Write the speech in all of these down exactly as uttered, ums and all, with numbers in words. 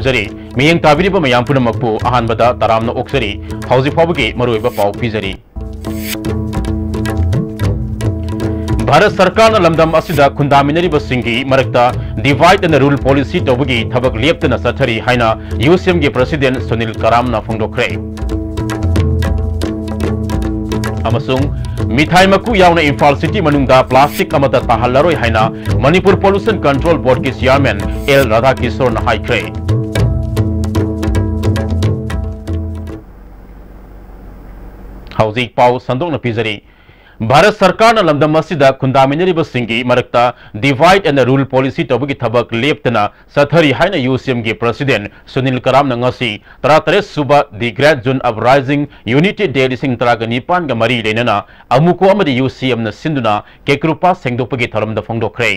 ꯖꯔꯤ꯫ ꯃꯤꯠꯌꯦꯡ ꯇꯥꯕꯤꯔꯤꯕ ꯃꯌꯥꯝ ꯄꯨꯝꯅꯃꯛꯄꯨ ꯑꯍꯥꯟꯕꯗ ꯇꯔꯥꯝꯅ ꯑꯣꯛꯆꯔꯤ꯫ ꯍꯧꯖꯤꯛ ꯐꯥꯎꯕꯒꯤ ꯃꯔꯨꯑꯣꯏꯕ ꯄꯥꯎ ꯄꯤꯖꯔꯤ꯫ ꯚꯥꯔꯠ ꯁꯔꯀꯥꯔꯅ ꯂꯝꯗꯝ ꯑꯁꯤꯗ ꯈꯨꯟꯗꯥꯃꯤꯟꯅꯔꯤꯕꯁꯤꯡꯒꯤ ꯃꯔꯛꯇ divide and rule policy ꯇꯧꯕꯒꯤ ꯊꯕꯛ ꯂꯦꯞꯇꯅ ꯆꯠꯊꯔꯤ ꯍꯥꯏꯅ ꯌꯨ ꯁꯤ ꯑꯦꯝꯒꯤ president ꯁꯨꯅꯤꯜ ꯀꯔꯥꯝꯅ ꯐꯣꯡꯗꯣꯛꯈ꯭ꯔꯦ꯫ ꯑꯃꯁꯨꯡ ꯃꯤꯊꯥꯏ ꯃꯀꯨ ꯌꯥꯎꯅ ꯏꯝꯐꯥꯜ city ꯃꯅꯨꯡꯗ plastic ꯑꯃꯠꯇ ꯇꯥꯍꯜꯂꯔꯣꯏ ꯍꯥꯏꯅ ꯃꯅꯤꯄꯨꯔ Pollution Control Boardꯀꯤ chairman ꯑꯦꯜ ꯔꯥꯙꯥꯀꯤꯁꯣꯔꯅ ꯍꯥꯏꯈ꯭ꯔꯦ꯫ ꯍꯧꯖꯤꯛ ꯄꯥꯎ ꯁꯟꯗꯣꯛꯅ ꯄꯤꯖꯔꯤ꯫ ꯚꯥꯔꯠ ꯁꯔꯀꯥꯔꯅ ꯂꯝꯗꯝ ꯑꯁꯤꯗ ꯈꯨꯟꯗꯥꯃꯤꯟꯅꯔꯤꯕꯁꯤꯡꯒꯤ ꯃꯔꯛꯇ divide and rule policy ꯇꯧꯕꯒꯤ ꯊꯕꯛ ꯂꯦꯞꯇꯅ ꯆꯠꯊꯔꯤ ꯍꯥꯏꯅ ꯌꯨ ꯁꯤ ꯑꯦꯝꯒꯤ president ꯁꯨꯅꯤꯜ ꯀꯔꯥꯝꯅ ꯉꯁꯤ ꯇꯔꯥꯇꯔꯦꯠ ꯁꯨꯕ The Great Zone Uprising Unity Day ꯂꯤꯁꯤꯡ ꯇꯔꯥꯒ ꯅꯤꯄꯥꯟꯒ ꯃꯔꯤ ꯂꯩꯅꯅ ꯑꯃꯨꯀꯣ ꯑꯃꯗꯤ ꯌꯨ ꯁꯤ ꯑꯦꯝꯅ ꯁꯤꯟꯗꯨꯅ ꯀꯦꯀ꯭ꯔꯨꯄꯥ ꯁꯦꯡꯗꯣꯛꯄꯒꯤ ꯊꯧꯔꯝꯗ ꯐꯣꯡꯗꯣꯛꯈ꯭ꯔꯦ꯫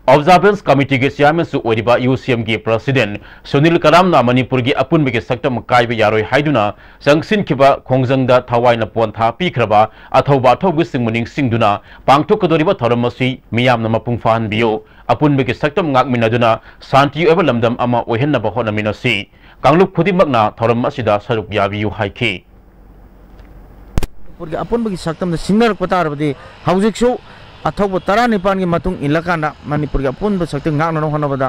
Observance Committeeꯒꯤ chairmanꯁꯨ ꯑꯣꯏꯔꯤꯕ ꯌꯨ ꯁꯤ ꯑꯦꯝꯒꯤ president ꯁꯨꯅꯤꯜ ꯀꯔꯥꯝꯅ ꯃꯅꯤꯄꯨꯔꯒꯤ ꯑꯄꯨꯟꯕꯒꯤ ꯁꯛꯇꯝ ꯀꯥꯏꯕ ꯌꯥꯔꯣꯏ ꯍꯥꯏꯗꯨꯅ ꯆꯪꯁꯤꯟꯈꯤꯕ ꯈꯣꯡꯖꯪꯗ ꯊꯋꯥꯏꯅ ꯄꯣꯟꯊꯥ ꯄꯤꯈ꯭ꯔꯕ ꯑꯊꯧꯕ ꯑꯊꯧꯕꯤꯁꯤꯡꯕꯨ ꯅꯤꯡꯁꯤꯡꯗꯨꯅ ꯄꯥꯡꯊꯣꯛꯀꯗꯧꯔꯤꯕ ꯊꯧꯔꯝ ꯑꯁꯤ ꯃꯤꯌꯥꯝꯅ ꯃꯄꯨꯡ ꯐꯥꯍꯟꯕꯤꯌꯨ꯫ ꯑꯄꯨꯟꯕꯒꯤ ꯁꯛꯇꯝ ꯉꯥꯛꯃꯤꯟꯅꯗꯨꯅ ꯁꯥꯟꯇꯤ ꯑꯣꯏꯕ ꯂꯝꯗꯝ ꯑꯃ ꯑꯣꯏꯍꯟꯅꯕ ꯍꯣꯠꯅꯃꯤꯟꯅꯁꯤ꯫ ꯀꯥꯡꯂꯨꯞ ꯈꯨꯗꯤꯡꯃꯛꯅ ꯊꯧꯔꯝ ꯑꯁꯤꯗ ꯁꯔꯨꯛ ꯌꯥꯕꯤꯌꯨ ꯍꯥꯏꯈꯤ꯫ ꯃꯅꯤꯄꯨꯔꯒꯤ ꯑꯄꯨꯟꯕꯒꯤ ꯁꯛꯇꯝꯗ ꯁꯤꯡꯅꯔꯛꯄ ꯇꯥꯔꯕꯗꯤ ꯍꯧꯖꯤꯛꯁꯨ ꯑꯊꯧꯕ ꯇꯔꯥꯅꯤꯄꯥꯟꯒꯤ ꯃꯇꯨꯡ ꯏꯜꯂꯀꯥꯟꯗ ꯃꯅꯤꯄꯨꯔꯒꯤ ꯑꯄꯨꯟꯕ ꯁꯛꯇꯝ ꯉꯥꯛꯅꯅꯕ ꯍꯣꯠꯅꯕꯗ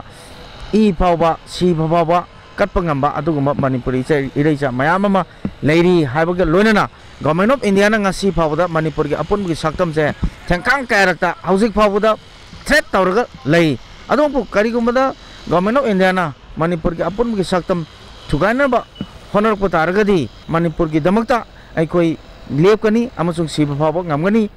ꯏ ꯐꯥꯎꯕ, ꯁꯤꯕ ꯐꯥꯎꯕ ꯀꯠꯄ ꯉꯝꯕ ꯑꯗꯨꯒꯨꯝꯕ ꯃꯅꯤꯄꯨꯔꯤ ꯏꯆꯦ-, ꯏꯔꯩꯆꯥ ꯃꯌꯥꯝ ꯑꯃ ꯂꯩꯔꯤ ꯍꯥꯏꯕꯒ ꯂꯣꯏꯅꯅ Government of Indiaꯅ ꯉꯁꯤ ꯐꯥꯎꯕꯗ ꯃꯅꯤꯄꯨꯔꯒꯤ ꯑꯄꯨꯟꯕꯒꯤ ꯁꯛꯇꯝꯁꯦ ꯊꯦꯡꯀꯥꯡ ꯀꯌꯥꯔꯛꯇ ꯍꯧꯖꯤꯛ ꯐꯥꯎꯕꯗ threat ꯇꯧꯔꯒ ꯂꯩ꯫ ꯑꯗꯨꯕꯨ ꯀꯔꯤꯒꯨꯝꯕꯗ Government of Indiaꯅ ꯃꯅꯤꯄꯨꯔꯒꯤ ꯑꯄꯨꯟꯕꯒꯤ ꯁꯛꯇꯝ ꯊꯨꯒꯥꯏꯅꯕ ꯍꯣꯠꯅꯔꯛꯄ ꯇꯥꯔꯒꯗꯤ ꯃꯅꯤꯄꯨꯔꯒꯤꯗꯃꯛꯇ ꯑꯩꯈꯣꯏ ꯂꯦꯞꯀꯅꯤ ꯑꯃꯁꯨꯡ ꯁꯤꯕ ꯐꯥꯎꯕ ꯉꯝꯒꯅꯤ꯫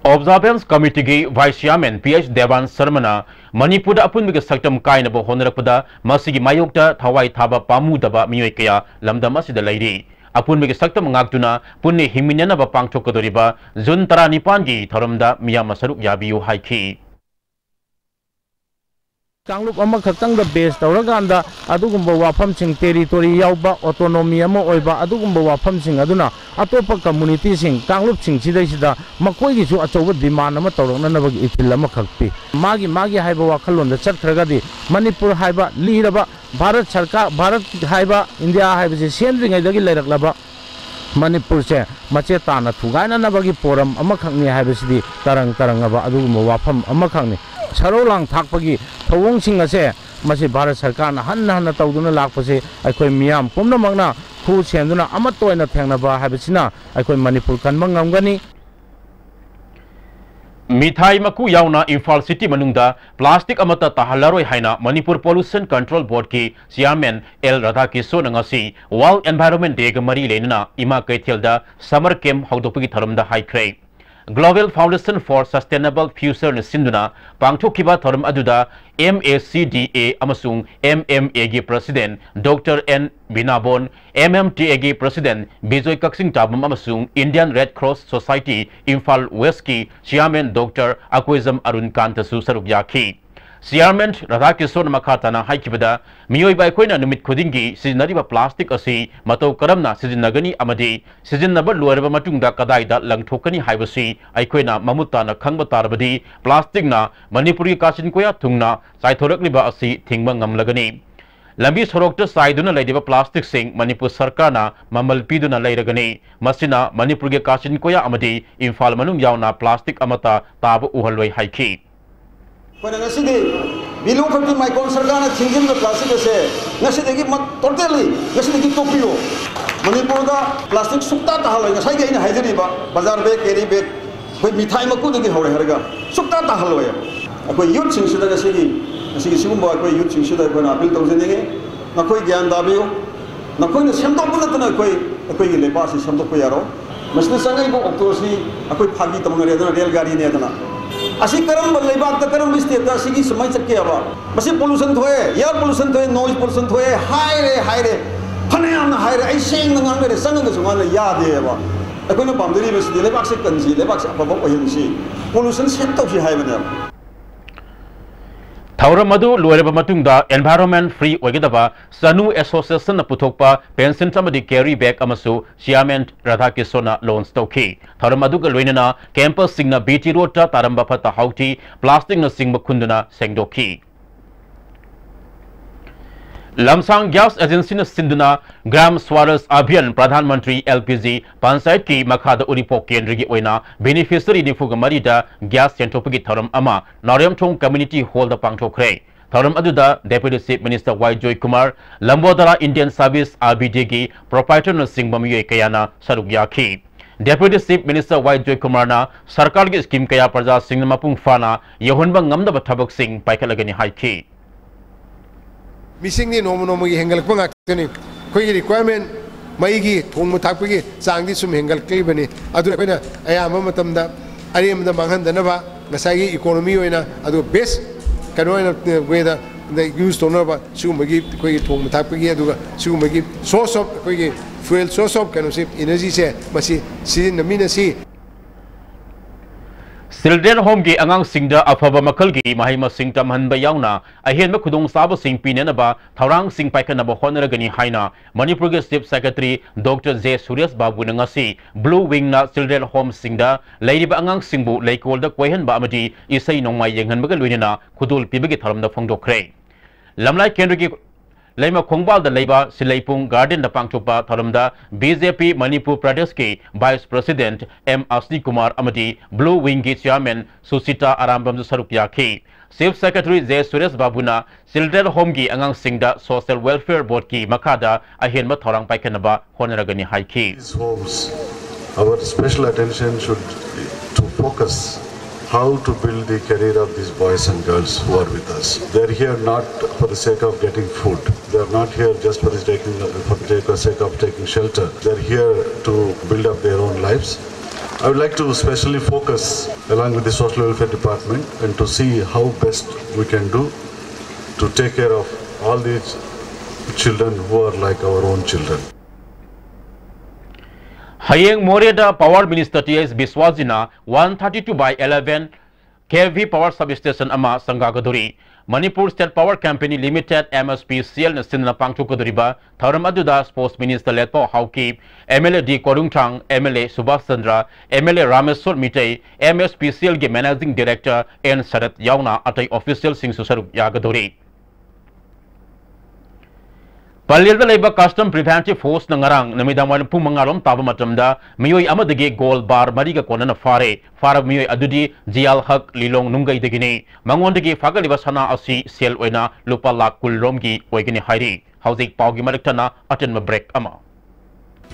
Observance Committeeꯒꯤ vice chairman P H Deban ꯁꯔꯃꯅ ꯃꯅꯤꯄꯨꯔꯗ ꯑꯄꯨꯟꯕꯒꯤ ꯁꯛꯇꯝ ꯀꯥꯏꯅꯕ ꯍꯣꯠꯅꯔꯛꯄꯗ ꯃꯁꯤꯒꯤ ꯃꯥꯌꯣꯛꯇ ꯊꯋꯥꯏ ꯊꯥꯕ ꯄꯥꯝꯃꯨꯗꯕ ꯃꯤꯑꯣꯏ ꯀꯌꯥ ꯂꯝꯗꯝ ꯑꯁꯤꯗ ꯂꯩꯔꯤ꯫ ꯑꯄꯨꯟꯕꯒꯤ ꯁꯛꯇꯝ ꯉꯥꯛꯇꯨꯅ ꯄꯨꯟꯅ ꯍꯤꯡꯃꯤꯟꯅꯅꯕ ꯄꯥꯡꯊꯣꯛꯀꯗꯧꯔꯤꯕ ꯖꯨꯟ ꯇꯔꯥꯅꯤꯄꯥꯟꯒꯤ ꯊꯧꯔꯝꯗ ꯃꯤꯌꯥꯝꯅ ꯁꯔꯨꯛ ꯌꯥꯕꯤꯌꯨ ꯍꯥꯏꯈꯤ꯫ ꯀꯥꯡꯂꯨꯞ ꯑꯃꯈꯛꯇꯪꯗ base ꯇꯧꯔꯀꯥꯟꯗ ꯑꯗꯨꯒꯨꯝꯕ ꯋꯥꯐꯝꯁꯤꯡ, territory ꯌꯥꯎꯕ, autonomy ꯑꯃ ꯑꯣꯏꯕ, ꯑꯗꯨꯒꯨꯝꯕ ꯋꯥꯐꯝꯁꯤꯡ ꯑꯗꯨꯅ ꯑꯇꯣꯞꯄ communityꯁꯤꯡ, ꯀꯥꯡꯂꯨꯞꯁꯤꯡ ꯁꯤꯗꯩꯁꯤꯗ ꯃꯈꯣꯏꯒꯤꯁꯨ ꯑꯆꯧꯕ demand ꯑꯃ ꯇꯧꯔꯛꯅꯅꯕꯒꯤ ꯏꯊꯤꯜ ꯑꯃꯈꯛ ꯄꯤ꯫ ꯃꯥꯒꯤ ꯃꯥꯒꯤ ꯍꯥꯏꯕ ꯋꯥꯈꯜꯂꯣꯟꯗ ꯆꯠꯈ꯭ꯔꯒꯗꯤ ꯃꯅꯤꯄꯨꯔ ꯍꯥꯏꯕ ꯂꯤꯔꯕ ꯚꯥꯔꯠ ꯁꯔꯀꯥꯔ, ꯚꯥꯔꯠ ꯍꯥꯏꯕ, ꯏꯟꯗꯤꯌꯥ ꯍꯥꯏꯕꯁꯤ ꯁꯦꯝꯗ꯭ꯔꯤꯉꯩꯗꯒꯤ ꯂꯩꯔꯛꯂꯕ ꯃꯅꯤꯄꯨꯔꯁꯦ ꯃꯆꯦ ꯇꯥꯅ ꯊꯨꯒꯥꯏꯅꯅꯕꯒꯤ ꯄꯣꯔꯝ ꯑꯃꯈꯛꯅꯤ ꯍꯥꯏꯕꯁꯤꯗꯤ ꯇꯔꯪ ꯇꯔꯪꯉꯕ ꯑꯗꯨꯒꯨꯝꯕ ꯋꯥꯐꯝ ꯑꯃꯈꯛꯅꯤ꯫ ꯁꯔꯧ ꯂꯥꯡ ꯊꯥꯛꯄꯒꯤ ꯊꯧꯑꯣꯡꯁꯤꯡ ꯑꯁꯦ ꯃꯁꯤ ꯚꯥꯔꯠ ꯁꯔꯀꯥꯔꯅ ꯍꯟꯅ ꯍꯟꯅ ꯇꯧꯗꯨꯅ ꯂꯥꯛꯄꯁꯤ ꯑꯩꯈꯣꯏ ꯃꯤꯌꯥꯝ ꯄꯨꯝꯅꯃꯛꯅ ꯈꯨ ꯁꯦꯟꯗꯨꯅ ꯑꯃꯠꯇ ꯑꯣꯏꯅ ꯊꯦꯡꯅꯕ ꯍꯥꯏꯕꯁꯤꯅ ꯑꯩꯈꯣꯏ ꯃꯅꯤꯄꯨꯔ ꯀꯟꯕ ꯉꯝꯒꯅꯤ꯫ ꯃꯤꯊꯥꯏ ꯃꯀꯨ ꯌꯥꯎꯅ ꯏꯝꯐꯥꯜ city ꯃꯅꯨꯡꯗ plastic ꯑꯃꯠꯇ ꯇꯥꯍꯜꯂꯔꯣꯏ ꯍꯥꯏꯅ ꯃꯅꯤꯄꯨꯔ Pollution Control Boardꯀꯤ chairman ꯑꯦꯜ ꯔꯥꯙꯥꯀꯤꯁꯣꯟꯅ ꯉꯁꯤ World Environment Dayꯒ ꯃꯔꯤ ꯂꯩꯅꯅ ꯏꯃꯥ ꯀꯩꯊꯦꯜꯗ summer camp ꯍꯧꯗꯣꯛꯄꯒꯤ ꯊꯧꯔꯝꯗ ꯍꯥꯏꯈ꯭ꯔꯦ꯫ Global Foundation for Sustainable Futureꯅ ꯁꯤꯟꯗꯨꯅ ꯄꯥꯡꯊꯣꯛꯈꯤꯕ ꯊꯧꯔꯝ ꯑꯗꯨꯗ MACDA ꯑꯃꯁꯨꯡ MMAꯒꯤ president ꯗꯣꯛꯇꯔ ꯑꯦꯟ ꯕꯤꯅꯥꯕꯣꯟ, MMTAꯒꯤ president ꯕꯤꯖꯣꯏ ꯀꯛꯆꯤꯡ ꯇꯥꯕꯝ ꯑꯃꯁꯨꯡ Indian Red Cross Society Imphal Westꯀꯤ chairman ꯗꯣꯛꯇꯔ ꯑꯀꯣꯏꯖꯝ ꯑꯔꯨꯟ ꯀꯥꯟꯇꯁꯨ ꯁꯔꯨꯛ ꯌꯥꯈꯤ꯫ Chairman ꯔꯥꯙꯥꯀꯤꯁꯣꯟ ꯃꯈꯥ ꯇꯥꯅ ꯍꯥꯏꯈꯤꯕꯗ, ꯃꯤꯑꯣꯏꯕ ꯑꯩꯈꯣꯏꯅ ꯅꯨꯃꯤꯠ ꯈꯨꯗꯤꯡꯒꯤ ꯁꯤꯖꯤꯟꯅꯔꯤꯕ plastic ꯑꯁꯤ ꯃꯇꯧ ꯀꯔꯝꯅ ꯁꯤꯖꯤꯟꯅꯒꯅꯤ ꯑꯃꯗꯤ ꯁꯤꯖꯤꯟꯅꯕ ꯂꯣꯏꯔꯕ ꯃꯇꯨꯡꯗ ꯀꯗꯥꯏꯗ ꯂꯪꯊꯣꯛꯀꯅꯤ ꯍꯥꯏꯕꯁꯤ ꯑꯩꯈꯣꯏꯅ ꯃꯃꯨꯠ ꯇꯥꯅ ꯈꯪꯕ ꯇꯥꯔꯕꯗꯤ, plasticꯅ ꯃꯅꯤꯄꯨꯔꯒꯤ ꯀꯥꯆꯤꯟ ꯀꯣꯌꯥ ꯊꯨꯡꯅ ꯆꯥꯏꯊꯣꯔꯛꯂꯤꯕ ꯑꯁꯤ ꯊꯤꯡꯕ ꯉꯝꯂꯒꯅꯤ꯫ ꯂꯝꯕꯤ ꯁꯣꯔꯣꯛꯇ ꯆꯥꯏꯗꯨꯅ ꯂꯩꯔꯤꯕ plasticꯁꯤꯡ ꯃꯅꯤꯄꯨꯔ ꯁꯔꯀꯥꯔꯅ ꯃꯃꯜ ꯄꯤꯗꯨꯅ ꯂꯩꯔꯒꯅꯤ꯫ ꯃꯁꯤꯅ ꯃꯅꯤꯄꯨꯔꯒꯤ ꯀꯥꯆꯤꯟ ꯀꯣꯌꯥ ꯑꯃꯗꯤ ꯏꯝꯐꯥꯜ ꯃꯅꯨꯡ ꯌꯥꯎꯅ plastic ꯑꯃꯠꯇ ꯇꯥꯕ ꯎꯍꯜꯂꯣꯏ ꯍꯥꯏꯈꯤ꯫ ꯑꯩꯈꯣꯏꯅ ꯉꯁꯤꯗꯤ below fifty micron ꯁꯔꯀꯥꯔꯅ ꯊꯤꯡꯖꯤꯟꯕ plastic ꯑꯁꯦ ꯉꯁꯤꯗꯒꯤ ꯃ-, totally ꯉꯁꯤꯗꯒꯤ ꯇꯣꯛꯄꯤꯌꯨ꯫ ꯃꯅꯤꯄꯨꯔꯗ plastic ꯁꯨꯛꯇ ꯇꯥꯍꯜꯂꯣꯏ꯫ ꯉꯁꯥꯏꯒꯤ ꯑꯩꯅ ꯍꯥꯏꯖꯔꯤꯕ ꯕꯖꯥꯔ bag, carry bag, ꯑꯩꯈꯣꯏ ꯃꯤꯊꯥꯏ ꯃꯀꯨꯗꯒꯤ ꯍꯧꯔꯦ ꯍꯥꯏꯔꯒ ꯁꯨꯛꯇ ꯇꯥꯍꯜꯂꯣꯏ꯫ ꯑꯩꯈꯣꯏ youthꯁꯤꯡꯁꯤꯗ ꯉꯁꯤꯒꯤ, ꯉꯁꯤꯒꯤ ꯁꯤꯒꯨꯝꯕ ꯑꯩꯈꯣꯏ youthꯁꯤꯡꯁꯤꯗ ꯑꯩꯈꯣꯏꯅ appeal ꯇꯧꯖꯅꯤꯡꯉꯤ꯫ ꯅꯈꯣꯏ ꯒ꯭ꯌꯥꯟ ꯇꯥꯕꯤꯌꯨ꯫ ꯅꯈꯣꯏꯅ ꯁꯦꯝꯗꯣꯛꯄ ꯅꯠꯇꯅ ꯑꯩꯈꯣꯏ, ꯑꯩꯈꯣꯏꯒꯤ ꯂꯩꯕꯥꯛꯁꯤ ꯁꯦꯝꯗꯣꯛꯄ ꯌꯥꯔꯣꯏ꯫ ꯃꯁꯤꯗ ꯆꯪꯉꯛꯏꯕ octoꯁꯤ ꯑꯩꯈꯣꯏ ꯐꯥꯒꯤ ꯇꯧꯅꯔꯦꯗꯅ, ꯔꯦꯜ ꯒꯥꯔꯤꯅꯦꯗꯅ꯫ ꯑꯁꯤ ꯀꯔꯝꯕ ꯂꯩꯕꯥꯛꯇ, ꯀꯔꯝꯕ stateꯇ ꯑꯁꯤꯒꯤ ꯁꯨꯃꯥꯏꯅ ꯆꯠꯀꯦ ꯍꯥꯏꯕ? ꯃꯁꯤ pollution ꯊꯣꯛꯑꯦ, air pollution ꯊꯣꯛꯑꯦ, noise pollution ꯊꯣꯛꯑꯦ, ꯍꯥꯏꯔꯦ, ꯍꯥꯏꯔꯦ꯫ ꯐꯅꯌꯥꯝꯅ ꯍꯥꯏꯔꯦ, ꯑꯩ ꯁꯦꯡꯅ ꯉꯥꯡꯅꯔꯦ, ꯆꯪꯉꯒꯁꯨ ꯃꯥꯅ ꯌꯥꯗꯦꯕ꯫ ꯑꯩꯈꯣꯏꯅ ꯄꯥꯝꯖꯔꯤꯕꯁꯤꯗꯤ ꯂꯩꯕꯥꯛꯁꯦ ꯀꯟꯁꯤ, ꯂꯩꯕꯥꯛꯁꯦ ꯑꯐꯕ ꯑꯣꯏꯍꯟꯁꯤ, pollution ꯁꯦꯞ ꯇꯧꯁꯤ ꯍꯥꯏꯕꯅꯦꯕ꯫ ꯊꯧꯔꯝ ꯑꯗꯨ ꯂꯣꯏꯔꯕ ꯃꯇꯨꯡꯗ environment free ꯑꯣꯏꯒꯗꯕ ꯆꯅꯨ association ꯅ ꯄꯨꯊꯣꯛꯄ pencil ꯑꯃꯗꯤ carry bag ꯑꯃꯁꯨ chairman ꯔꯥꯙꯥꯀꯤꯁꯟꯅ launch ꯇꯧꯈꯤ꯫ ꯊꯧꯔꯝ ꯑꯗꯨꯒ ꯂꯣꯏꯅꯅ campers ꯁꯤꯡꯅ B T road ꯇ ꯇꯥꯔꯝꯕ ꯐꯠꯇ ꯍꯥꯎꯊꯤ, plastic ꯅꯆꯤꯡꯕ ꯈꯨꯟꯗꯨꯅ ꯁꯦꯡꯗꯣꯛꯈꯤ꯫ ꯂꯝꯁꯥꯡ gas agency ꯅ ꯁꯤꯟꯗꯨꯅ Gram Swaraj Abhiyan Pradhan Mantri L P G Panchayat ꯀꯤ ꯃꯈꯥꯗ ꯎꯔꯤꯄꯣꯛ ꯀꯦꯟꯗ꯭ꯔꯒꯤ ꯑꯣꯏꯅ beneficiary ꯅꯤꯐꯨꯒ ꯃꯔꯤꯗ gas ꯌꯦꯟꯊꯣꯛꯄꯒꯤ ꯊꯧꯔꯝ ꯑꯃ ꯅꯥꯎꯔꯦꯝꯊꯣꯡ community hall ꯗ ꯄꯥꯡꯊꯣꯛꯈ꯭ꯔꯦ꯫ ꯊꯧꯔꯝ ꯑꯗꯨꯗ Deputy Chief Minister Y Joykumar, Lambodara Indian Service R B D ꯒꯤ proprietor ꯅꯆꯤꯡꯕ ꯃꯤꯑꯣꯏ ꯀꯌꯥꯅ ꯁꯔꯨꯛ ꯌꯥꯈꯤ꯫ Deputy Chief Minister Y Joykumar ꯅ ꯁꯔꯀꯥꯔꯒꯤ scheme ꯀꯌꯥ ꯄ꯭ꯔꯖꯥꯁꯤꯡꯅ ꯃꯄꯨꯡ ꯐꯥꯅ ꯌꯧꯍꯟꯕ ꯉꯝꯅꯕ ꯊꯕꯛꯁꯤꯡ ꯄꯥꯏꯈꯠꯂꯒꯅꯤ ꯍꯥꯏꯈꯤ꯫ ꯃꯤꯁꯤꯡꯗꯤ ꯅꯣꯡꯃ ꯅꯣꯡꯃꯒꯤ ꯍꯦꯟꯒꯠꯂꯛꯄ ꯉꯥꯛꯇꯅꯤ꯫ ꯑꯩꯈꯣꯏꯒꯤ requirement, ꯃꯩꯒꯤ, ꯊꯣꯡꯕ ꯊꯥꯛꯄꯒꯤ ꯆꯥꯡꯗꯤ ꯁꯨꯝ ꯍꯦꯟꯒꯠꯂꯛꯂꯤꯕꯅꯤ꯫ ꯑꯗꯨꯅ ꯑꯩꯈꯣꯏꯅ ꯑꯌꯥꯝꯕ ꯃꯇꯝꯗ ꯑꯔꯦꯝꯕꯗ ꯃꯥꯡꯍꯟꯗꯅꯕ, ꯉꯁꯥꯏꯒꯤ economy ꯑꯣꯏꯅ, ꯑꯗꯨꯒ best ꯀꯩꯅꯣ ꯑꯣꯏꯅ, way ꯗ use ꯇꯧꯅꯕ ꯁꯤꯒꯨꯝꯕꯒꯤ ꯑꯩꯈꯣꯏꯒꯤ ꯊꯣꯡꯕ ꯊꯥꯛꯄꯒꯤ, ꯑꯗꯨꯒ ꯁꯤꯒꯨꯝꯕꯒꯤ source of, ꯑꯩꯈꯣꯏꯒꯤ fuel source of ꯀꯩꯅꯣꯁꯦ, energy ꯁꯦ, ꯃꯁꯤ ꯁꯤꯖꯤꯟꯅꯃꯤꯟꯅꯁꯤ꯫ Children Home ꯒꯤ ꯑꯉꯥꯡꯁꯤꯡꯗ ꯑꯐꯕ ꯃꯈꯜꯒꯤ ꯃꯍꯩ ꯃꯁꯤꯡ ꯇꯝꯍꯟꯕ ꯌꯥꯎꯅ ꯑꯍꯦꯟꯕ ꯈꯨꯗꯣꯡꯆꯥꯕꯁꯤꯡ ꯄꯤꯅꯅꯕ ꯊꯧꯔꯥꯡꯁꯤꯡ ꯄꯥꯏꯈꯠꯅꯕ ꯍꯣꯠꯅꯔꯒꯅꯤ ꯍꯥꯏꯅ ꯃꯅꯤꯄꯨꯔꯒꯤ Chief Secretary Doctor J Suresh ꯕꯥꯕꯨꯅ ꯉꯁꯤ Blue Wing ꯅ Children Home ꯁꯤꯡꯗ ꯂꯩꯔꯤꯕ ꯑꯉꯥꯡꯁꯤꯡꯕꯨ ꯂꯩꯀꯣꯜꯗ ꯀꯣꯏꯍꯟꯕ ꯑꯃꯗꯤ ꯏꯁꯩ ꯅꯣꯡꯃꯥꯏ ꯌꯦꯡꯍꯟꯕꯒ ꯂꯣꯏꯅꯅ ꯈꯨꯗꯣꯜ ꯄꯤꯕꯒꯤ ꯊꯧꯔꯝꯗ ꯐꯣꯡꯗꯣꯛꯈ꯭ꯔꯦ꯫ ꯂꯝꯂꯥꯏ ꯀꯦꯟꯗ꯭ꯔꯒꯤ ꯂꯩꯃ ꯈꯣꯡꯕꯥꯜꯗ ꯂꯩꯕ ꯁꯤꯂꯩꯄꯨꯡ garden ꯗ ꯄꯥꯡꯊꯣꯛꯄ ꯊꯧꯔꯝꯗ B J P ꯃꯅꯤꯄꯨꯔ ꯄ꯭ꯔꯗꯦꯁꯀꯤ Vice President M ꯑꯁꯅꯤ ꯀꯨꯃꯥꯔ ꯑꯃꯗꯤ Blue Wing ꯒꯤ Chairman ꯁꯨꯁꯤꯇꯥ ꯑꯔꯥꯝꯕꯝꯁꯨ ꯁꯔꯨꯛ ꯌꯥꯈꯤ꯫ Chief Secretary J Suresh ꯕꯥꯕꯨꯅ Children Home ꯒꯤ ꯑꯉꯥꯡꯁꯤꯡꯗ Social Welfare Board ꯀꯤ ꯃꯈꯥꯗ ꯑꯍꯦꯟꯕ ꯊꯧꯔꯥꯡ ꯄꯥꯏꯈꯠꯅꯕ ꯍꯣꯠꯅꯔꯒꯅꯤ ꯍꯥꯏꯈꯤ꯫ These homes, our special attention should be to focus how to build the career of these boys and girls who are with us. They are here not for the sake of getting food. They are not here just for the taking, for the sake of taking shelter. They are here to build up their own lives. I would like to specially focus along with the Social Welfare Department and to see how best we can do to take care of all these children who are like our own children. ꯍꯌꯦꯡ ꯃꯣꯔꯦꯗ Power Minister T S ꯕꯤꯁ꯭ꯋꯥꯖꯤꯅ one thirty two by eleven K V Power Substation ꯑꯃ ꯁꯪꯒꯥꯒꯗꯧꯔꯤ꯫ Manipur state power company limited, M S P C ꯑꯦꯜꯅ ꯁꯤꯟꯗꯨꯅ ꯄꯥꯡꯊꯣꯛꯀꯗꯧꯔꯤꯕ ꯊꯧꯔꯝ ꯑꯗꯨꯗ sports minister Letpao Haokip, M L A D Korungthang, M L A ꯁꯨꯕꯥꯁ Chandra, M L A Rameshwar Meitei, M S P C ꯑꯦꯜꯒꯤ managing director N Sarat ꯌꯥꯎꯅ ꯑꯇꯩ ꯑꯣꯐꯤꯁꯤꯌꯦꯜꯁꯤꯡꯁꯨ ꯁꯔꯨꯛ ꯌꯥꯒꯗꯧꯔꯤ꯫ ꯄꯂꯦꯜꯗ ꯂꯩꯕ ꯀꯁꯇꯝ ꯄ꯭ꯔꯤꯚꯦꯟꯇꯤꯚ ꯐꯣꯔꯁꯅ ꯉꯔꯥꯡ ꯅꯨꯃꯤꯗꯥꯡ ꯋꯥꯏꯔꯝ ꯄꯨꯡ ꯃꯉꯥ ꯔꯣꯝ ꯇꯥꯕ ꯃꯇꯝꯗ ꯃꯤꯑꯣꯏ ꯑꯃꯗꯒꯤ ꯒꯣꯜ ꯕꯥꯔ ꯃꯔꯤꯒ ꯀꯣꯟꯅꯅ ꯐꯥꯔꯦ꯫ ꯐꯥꯔꯕ ꯃꯤꯑꯣꯏ ꯑꯗꯨꯗꯤ ꯖꯤꯌꯥꯜ ꯍꯛ, ꯂꯤꯂꯣꯡ ꯅꯨꯡꯒꯩꯗꯒꯤꯅꯤ꯫ ꯃꯉꯣꯟꯗꯒꯤ ꯐꯥꯒꯠꯂꯤꯕ ꯁꯅꯥ ꯑꯁꯤ ꯁꯦꯜ ꯑꯣꯏꯅ ꯂꯨꯄꯥ ꯂꯥꯈ ꯀꯨꯟ ꯔꯣꯝꯒꯤ ꯑꯣꯏꯒꯅꯤ ꯍꯥꯏꯔꯤ꯫ ꯍꯧꯖꯤꯛ ꯄꯥꯎꯒꯤ ꯃꯔꯛ ꯊꯠꯅ ꯑꯇꯦꯟꯕ ꯕ꯭ꯔꯦꯛ ꯑꯃ꯫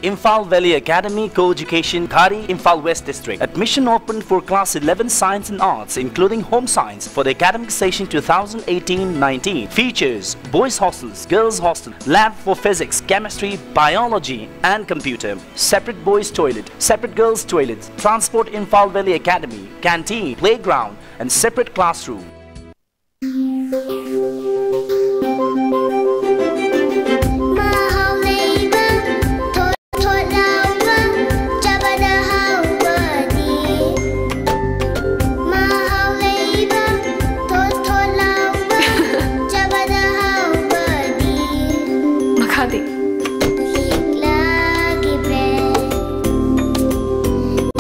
Imphal Valley Academy Co-Education, Ghari, Imphal West District. Admission open for class eleven Science and Arts, including Home Science, for the academic session two thousand eighteen nineteen. Features: boys hostels, girls hostel, lab for physics, chemistry, biology, and computer. Separate boys toilet, separate girls toilet. Transport: Imphal Valley Academy, canteen, playground, and separate classroom. ꯃꯍꯥꯎ ꯂꯩꯕ, ꯊꯣꯠ ꯊꯣꯠ ꯂꯥꯎꯕ, ꯆꯥꯕꯗ ꯍꯥꯎꯕꯅꯤ꯫ ꯃꯍꯥꯎ ꯂꯩꯕ, ꯊꯣꯠ ꯊꯣꯠ ꯂꯥꯎꯕ, ꯆꯥꯕꯗ ꯍꯥꯎꯕꯅꯤ꯫ ꯃꯈꯥꯗꯤ? ꯂꯤꯛꯂꯥꯒꯤ ꯕ꯭ꯔꯦꯗ,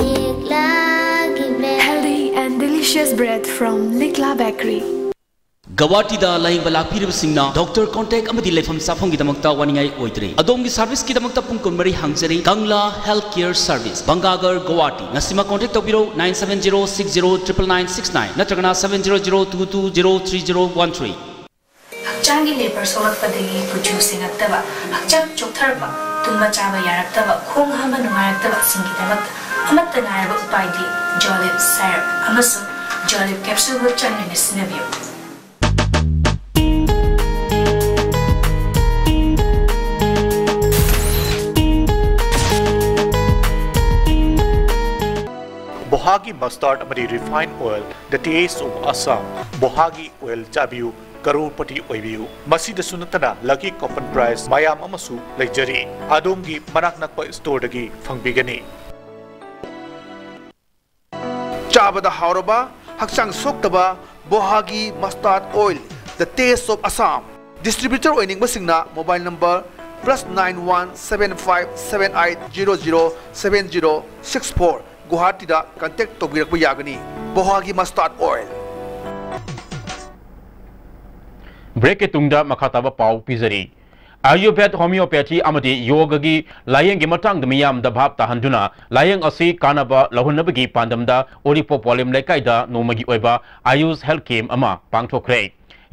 ꯂꯤꯛꯂꯥꯒꯤ bread. Healthy and delicious bread from Likla Bakery. ꯒꯧꯍꯥꯇꯤꯗ ꯂꯥꯌꯦꯡꯕ ꯂꯥꯛꯄꯤꯔꯤꯕꯁꯤꯡꯅ ꯗꯣꯛꯇꯔ, ꯀꯣꯟꯇꯦꯛ ꯑꯃꯗꯤ ꯂꯩꯐꯝ ꯆꯥꯐꯝꯒꯤꯗꯃꯛꯇ ꯋꯥꯅꯤꯡꯉꯥꯏ ꯑꯣꯏꯗ꯭ꯔꯦ꯫ ꯑꯗꯣꯝꯒꯤ ꯁꯔꯚꯤꯁꯀꯤꯗꯃꯛꯇ ꯄꯨꯡ ꯀꯨꯟꯃꯔꯤ ꯍꯥꯡꯖꯔꯤ꯫ Kangla health care service, Bangagar, Guwahati. ꯉꯁꯤꯃꯛ ꯀꯣꯟꯇꯦꯛ ꯇꯧꯕꯤꯔꯧ, nine seven zero six zero triple nine six nine ꯅꯠꯇ꯭ꯔꯒꯅ seven zero zero two two zero three zero one three꯫ ꯍꯛꯆꯥꯡꯒꯤ ꯂꯦꯕꯔ ꯁꯣꯛꯂꯛꯄꯗꯒꯤ ꯀꯨꯆꯨ ꯁꯦꯡꯉꯛꯇꯕ, ꯍꯛꯆꯥꯡ ꯆꯣꯛꯊꯔꯛꯄ, ꯇꯨꯝꯕ ꯆꯥꯕ ꯌꯥꯔꯛꯇꯕ, ꯈꯣꯡ ꯍꯥꯝꯕ ꯅꯨꯡꯉꯥꯏꯔꯛꯇꯕꯁꯤꯡꯒꯤꯗꯃꯛꯇ ꯑꯃꯠꯇ ꯉꯥꯏꯔꯕ ꯎꯄꯥꯏꯗꯤ ꯖꯣꯂꯤꯞ ꯁꯥꯏꯔꯞ ꯑꯃꯁꯨꯡ ꯖꯣꯂꯤꯞ ꯀꯦꯞꯁꯨꯜꯕꯨ ꯆꯥꯡ ꯅꯥꯏꯅ ꯁꯤꯖꯤꯟꯅꯕꯤꯌꯨ꯫ ꯕꯣꯍꯥꯒꯤ ꯃꯁꯇꯥꯔꯗ ꯑꯃꯗꯤ refined oil, the taste of Assam꯫ ꯕꯣꯍꯥꯒꯤ ꯑꯣꯏꯜ ꯆꯥꯕꯤꯌꯨ, ꯀꯔꯣꯔꯄꯇꯤ ꯑꯣꯏꯕꯤꯌꯨ꯫ ꯃꯁꯤꯗꯁꯨ ꯅꯠꯇꯅ ꯂꯛꯀꯤ ꯀꯣꯄꯟ ꯄ꯭ꯔꯥꯏꯖ ꯃꯌꯥꯝ ꯑꯃꯁꯨ ꯂꯩꯖꯔꯤ꯫ ꯑꯗꯣꯝꯒꯤ ꯃꯅꯥꯛ ꯅꯛꯄ ꯁ꯭ꯇꯣꯔꯗꯒꯤ ꯐꯪꯕꯤꯒꯅꯤ꯫ ꯆꯥꯕꯗ ꯍꯥꯎꯔꯕ, ꯍꯛꯆꯥꯡ ꯁꯣꯛꯇꯕ ꯕꯣꯍꯥꯒꯤ mustard oil, the taste of Assam. Distributor ꯑꯣꯏꯅꯤꯡꯕꯁꯤꯡꯅ mobile number plus nine one seven five seven eight zero zero seven zero six four, ꯒꯨꯋꯥꯍꯥꯇꯤꯗ contact ꯇꯧꯕꯤꯔꯛꯄ ꯌꯥꯒꯅꯤ꯫ ꯕꯣꯍꯥꯒꯤ mustard oil꯫ ꯕ꯭ꯔꯦꯛꯀꯤ ꯇꯨꯡꯗ ꯃꯈꯥ ꯇꯥꯕ ꯄꯥꯎ ꯄꯤꯖꯔꯤ꯫ ꯑꯥꯌꯨꯔꯚꯦꯗ, ꯍꯣꯃꯤꯑꯣꯄꯦꯊꯤ ꯑꯃꯗꯤ ꯌꯣꯒꯒꯤ ꯂꯥꯌꯦꯡꯒꯤ ꯃꯇꯥꯡꯗ ꯃꯤꯌꯥꯝꯗ ꯚꯥꯞ ꯇꯥꯍꯟꯗꯨꯅ ꯂꯥꯌꯦꯡ ꯑꯁꯤ ꯀꯥꯟꯅꯕ ꯂꯧꯍꯟꯅꯕꯒꯤ ꯄꯥꯟꯗꯝꯗ ꯎꯔꯤꯄꯣꯛ ꯋꯥꯂꯦꯝ ꯂꯩꯀꯥꯏꯗ ꯅꯣꯡꯃꯒꯤ ꯑꯣꯏꯕ ꯑꯥꯌꯨꯁ ꯍꯦꯜꯊ ꯀꯦꯝ ꯑꯃ ꯄꯥꯡꯊꯣꯛꯈ꯭ꯔꯦ꯫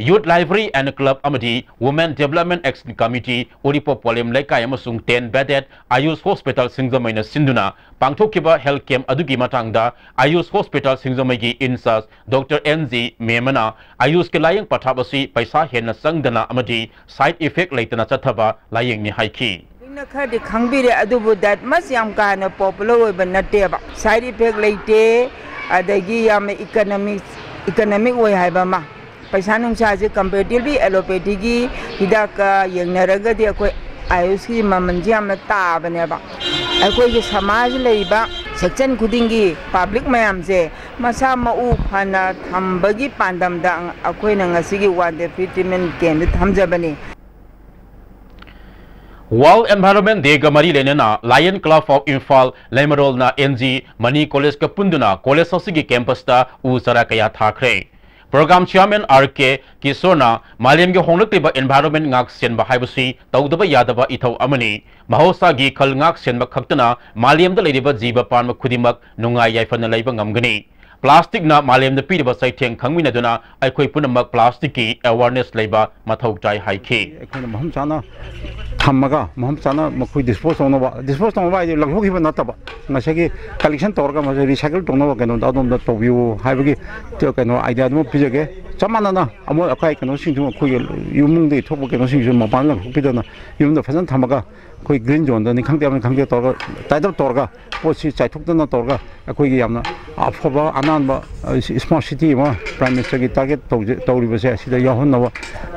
Youth Library and Club ꯑꯃꯗꯤ Women Development Action Committee, ꯎꯔꯤꯄꯣꯛ ꯄꯣꯂꯦꯝ ꯂꯩꯀꯥꯏ ꯑꯃꯁꯨꯡ ten bedded ꯑꯥꯌꯨꯁ ꯍꯣꯁꯄꯤꯇꯥꯜ ꯁꯤꯡꯖꯃꯩꯅ ꯁꯤꯟꯗꯨꯅ ꯄꯥꯡꯊꯣꯛꯈꯤꯕ ꯍꯦꯜꯊ ꯀꯦꯝ ꯑꯗꯨꯒꯤ ꯃꯇꯥꯡꯗ ꯑꯥꯌꯨꯁ ꯍꯣꯁꯄꯤꯇꯥꯜ ꯁꯤꯡꯖꯃꯩꯒꯤ ꯏꯟꯆꯥꯔꯖ ꯗꯣꯛꯇꯔ ꯑꯦꯟ ꯖꯤ ꯃꯦꯃꯅ ꯑꯥꯌꯨꯁꯀꯤ ꯂꯥꯌꯦꯡ ꯄꯊꯥꯞ ꯑꯁꯤ ꯄꯩꯁꯥ ꯍꯦꯟꯅ ꯆꯪꯗꯅ ꯑꯃꯗꯤ ꯁꯥꯏꯗ ꯏꯐꯦꯛ ꯂꯩꯇꯅ ꯆꯠꯊꯕ ꯂꯥꯌꯦꯡꯅꯤ ꯍꯥꯏꯈꯤ꯫ ꯃꯤꯅ ꯈꯔꯗꯤ ꯈꯪꯕꯤꯔꯦ, ꯑꯗꯨꯕꯨ that much ꯌꯥꯝ ꯀꯥ ꯍꯦꯟꯅ popular ꯑꯣꯏꯕ ꯅꯠꯇꯦꯕ꯫ Side effect ꯂꯩꯇꯦ, ꯑꯗꯒꯤ ꯌꯥꯝꯅ economic economic ꯑꯣꯏ ꯍꯥꯏꯕ ꯑꯃ꯫ ꯄꯩꯁꯥ ꯅꯨꯡꯁꯥꯁꯦ comparatively allopathyꯒꯤ ꯍꯤꯗꯥꯛꯀ ꯌꯦꯡꯅꯔꯒꯗꯤ ꯑꯩꯈꯣꯏ ꯑꯥꯌꯨꯁꯀꯤ ꯃꯃꯜꯁꯦ ꯌꯥꯝꯅ ꯇꯥꯕꯅꯦꯕ꯫ ꯑꯩꯈꯣꯏꯒꯤ ꯁꯃꯥꯖ ꯂꯩꯔꯤꯕ section ꯈꯨꯗꯤꯡꯒꯤ public ꯃꯌꯥꯝꯁꯦ ꯃꯁꯥ ꯃꯎ ꯐꯅ ꯊꯝꯕꯒꯤ ꯄꯥꯟꯗꯝꯗ ꯑꯩꯈꯣꯏꯅ ꯉꯁꯤꯒꯤ one day free treatment campꯁꯦ ꯊꯝꯖꯕꯅꯤ꯫ World Environment Dayꯒ ꯃꯔꯤ ꯂꯩꯅꯅ Lion Club of Imphal ꯂꯩꯃꯔꯣꯜꯅ ꯑꯦꯟ ꯖꯤ ꯃꯅꯤ ꯀꯣꯂꯦꯖꯀ ꯄꯨꯟꯗꯨꯅ ꯀꯣꯂꯦꯖ ꯑꯁꯤꯒꯤ ꯀꯦꯝꯄꯁꯇ ꯎ ꯆꯥꯔꯥ ꯀꯌꯥ ꯊꯥꯈ꯭ꯔꯦ꯫ ꯄ꯭ꯔꯣꯒ꯭ꯔꯥꯝ ꯆꯤꯌꯥꯔꯃꯦꯟ ꯑꯥꯔ ꯀꯦ ꯀꯤꯁꯣꯔꯅ ꯃꯥꯂꯦꯝꯒꯤ ꯍꯣꯡꯂꯛꯂꯤꯕ environment ꯉꯥꯛ ꯁꯦꯟꯕ ꯍꯥꯏꯕꯁꯤ ꯇꯧꯗꯕ ꯌꯥꯗꯕ ꯏꯊꯧ ꯑꯃꯅꯤ꯫ ꯃꯍꯧꯁꯥꯒꯤ ꯈꯜ ꯉꯥꯛ ꯁꯦꯟꯕ ꯈꯛꯇꯅ ꯃꯥꯂꯦꯝꯗ ꯂꯩꯔꯤꯕ ꯖꯤꯕ ꯄꯥꯟꯕ ꯈꯨꯗꯤꯡꯃꯛ ꯅꯨꯡꯉꯥꯏ ꯌꯥꯏꯐꯅ ꯂꯩꯕ ꯉꯝꯒꯅꯤ꯫ ꯄ꯭ꯂꯥꯁꯇꯤꯛꯅ ꯃꯥꯂꯦꯝꯗ ꯄꯤꯔꯤꯕ ꯆꯩꯊꯦꯡ ꯈꯪꯃꯤꯟꯅꯗꯨꯅ ꯑꯩꯈꯣꯏ ꯄꯨꯝꯅꯃꯛ ꯄ꯭ꯂꯥꯁꯇꯤꯛꯀꯤ awareness ꯂꯩꯕ ꯃꯊꯧ ꯇꯥꯏ ꯍꯥꯏꯈꯤ꯫ ꯑꯩꯈꯣꯏꯅ ꯃꯐꯝ ꯆꯥꯅ ꯊꯝꯃꯒ ꯃꯐꯝ ꯆꯥꯅ ꯃꯈꯣꯏ dispose ꯇꯧꯅꯕ, dispose ꯇꯧꯅꯕ ꯍꯥꯏꯗꯤ ꯂꯪꯊꯣꯛꯈꯤꯕ ꯅꯠꯇꯕ, ꯉꯁꯥꯏꯒꯤ collection ꯇꯧꯔꯒ ꯃꯁꯤ recycle ꯇꯧꯅꯕ ꯀꯩꯅꯣꯗ ꯑꯗꯣꯝꯗ ꯇꯧꯕꯤꯌꯨ ꯍꯥꯏꯕꯒꯤ ꯀꯩꯅꯣ idea ꯑꯗꯨꯃ ꯄꯤꯖꯒꯦ꯫ ꯆꯞ ꯃꯥꯟꯅꯅ ꯑꯃꯣꯠ ꯑꯀꯥꯏ ꯀꯩꯅꯣꯁꯤꯡꯁꯨ ꯑꯩꯈꯣꯏꯒꯤ ꯏꯃꯨꯡꯗꯒꯤ ꯊꯣꯛꯄ ꯀꯩꯅꯣꯁꯤꯡꯁꯨ ꯃꯄꯥꯟ ꯂꯪꯊꯣꯛꯄꯤꯗꯅ ꯌꯨꯝꯗ ꯐꯖꯅ ꯊꯝꯃꯒ ꯑꯩꯈꯣꯏ green zoneꯗꯅꯤ ꯈꯪꯗꯦ ꯑꯃꯅꯤ ꯈꯪꯗꯦ ꯇꯧꯔꯒ tidy up ꯇꯧꯔꯒ ꯄꯣꯠꯁꯤ ꯆꯥꯏꯊꯣꯛꯇꯅ ꯇꯧꯔꯒ ꯑꯩꯈꯣꯏꯒꯤ ꯌꯥꯝꯅ ꯑꯐꯕ ꯑꯅꯥꯟꯕ smart city ꯑꯃ Prime Ministerꯒꯤ target ꯇꯧꯖ- ꯇꯧꯔꯤꯕꯁꯦ ꯑꯁꯤꯗ ꯌꯥꯎꯍꯟꯅꯕ